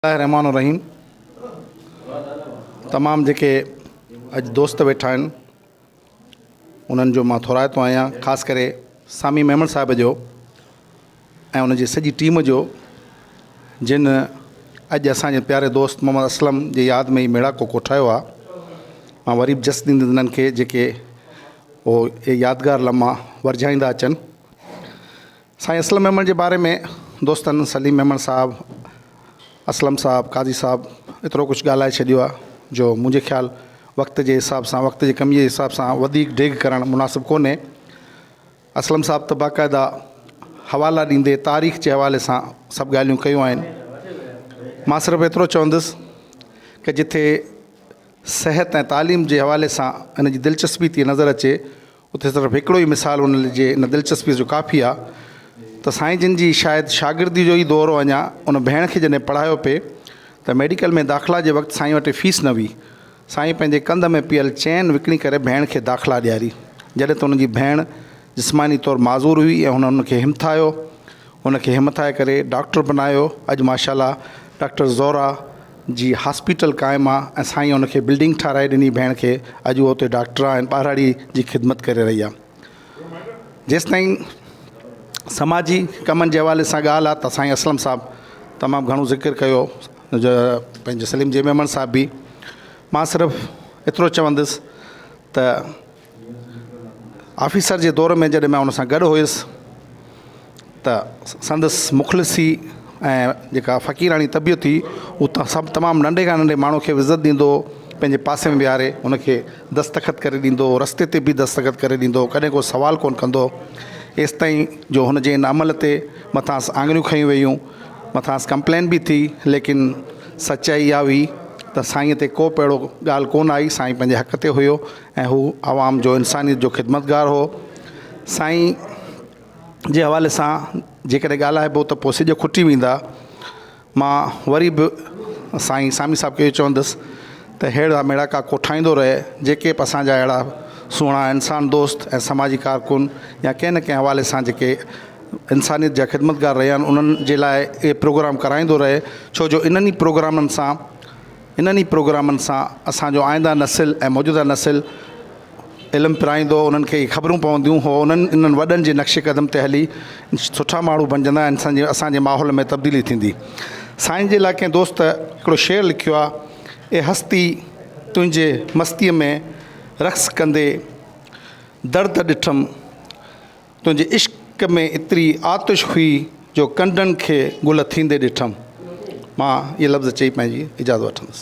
الله الرحمٰن الرحيم تمام جيڪي اڄ دوست ويٺا آهن انهن جو مان ٿورائتو آهيان خاص ڪري سامي ميمڻ صاحب جو ۽ ان جي سڄي ٽيم جو جن اڄ اسانجي پياري دوست محمد اسلم جي ياد ۾ هي ميڙاڪو ڪوٺايو آهي مان وري به جس ڏيندس انهن کي جيڪي اهو يادگار لمحا ورجائيندا اچن سائين اسلم ميمڻ جي باري ۾ دوستن سليم ميمڻ صاحب، اسلم صاحب، قاضي صاحب ايترو ڪجهه ڳالهائي ڇڏيو آهي جو منهنجي خيال وقت جي حساب سان وقت جي ڪمي جي حساب سان وڌيڪ ڊيگهه ڪرڻ مناسب ڪونهي. اسلم صاحب ته باقاعده حوالا ڏيندي تاريخ جي حوالي سان سڀ ڳالهيون ڪيون آهن. مان صرف ايترو چوندس ته جٿي صحت ۽ تعليم جي حوالي سان ان جي دلچسپي ٿي نظر اچي اتي صرف هڪڙو ئي مثال ان جي ان دلچسپيء جو ڪافي آ ته سائين جن جي شايد شاگردي جو ئي دور هو اڃا ان ڀيڻ کي جڏهن پڙهايو پئي ته ميڊيڪل ۾ داخلا جي وقت سائين وٽ فيس نه هئي سائين پنهنجي ڪنڌ ۾ پيل چين وڪڻي ڪري ڀيڻ کي داخلا ڏياري جڏهن ته ان جي ڀيڻ جسماني طور معذور هئي ۽ هن ان کي همٿايو ان کي همٿائي ڪري ڊاڪٽر بنايو اڄ ماشاءالله ڊاڪٽر زهره جي هاسپيٽل قائم آ ۽ سائين ان کي بلڊنگ ٺاهرائي ڏني ڀيڻ کي اڄ هو اتي ڊاڪٽر آ ۽ ٻهراڙي جي خدمت ڪري رهي آ جيستائين سماجي ڪمن جي حوالي سان ڳالهه آ ته سائين اسلم صاحب تمام گهڻو ذڪر ڪيو پنهنجي سليم جي ميمڻ صاحب به مان صرف ايترو چوندس ته آفيسر جي دور ۾ جڏهن مان ان سان گڏ هيس ته سندس مخلصي ۽ جيڪا فقيراڻي طبيعت هئي هو ته سڀ تمام ننڍي کان ننڍي ماڻهو کي به عزت ڏيندو هو پنهنجي پاسي ۾ ويهاري ان کي دستخط ڪري ڏيندو هو رستي تي به دستخط ڪري ڏيندو هو ڪڏهن ڪو سوال ڪونه ڪندو هو ايستائين جو هن جي ان عمل تي مٿانئس آڱريون کنيون ويون مٿانئس ڪمپلين به ٿي ليڪن سچائي اها هئي ته سائينء تي ڪو به اهڙو ڳالهه ڪونه آئي سائين پنهنجي حق تي هيو ۽ هو عوام جو انسانيت جو خدمتگار هو. سائين جي حوالي سان جيڪڏهن ڳالهائبو ته پوء سج کٽي ويندا. مان وري به سائين سامي صاحب کي اهو چوندس ته ههڙا ميڙاڪا ڪوٺائيندو رهي جيڪي به اسان جا اهڙا سهڻا انسان دوست ۽ سماجي ڪارڪن يا ڪنهن نه ڪنهن حوالي سان جيڪي انسانيت جا خدمتگار رهيا آهن انهن جي لاء اهي پروگرام ڪرائيندو رهي ڇو جو انهن ئي پروگرامن سان انهن ئي پروگرامن سان اسان جو آئنده نسل ۽ موجوده نسل علم پرائيندو انهن کي اهي خبرون پونديون هو انهن انهن وڏن جي نقش قدم تي هلي سٺا ماڻهو بنجندا ۽ اسان جي اسان جي ماحول ۾ تبديلي ٿيندي. سائين جي لاء ڪنهن دوست هڪڙو شعر لکيو آهي اي هستي تنهنجي مستيء ۾ رقص ڪندي درد ڏٺم تنهنجي عشق ۾ ايتري آتش هئي جو ڪنڊن کي گل ٿيندي ڏٺم. مان اهي لفظ چئي پنهنجي اجازت وٺندس.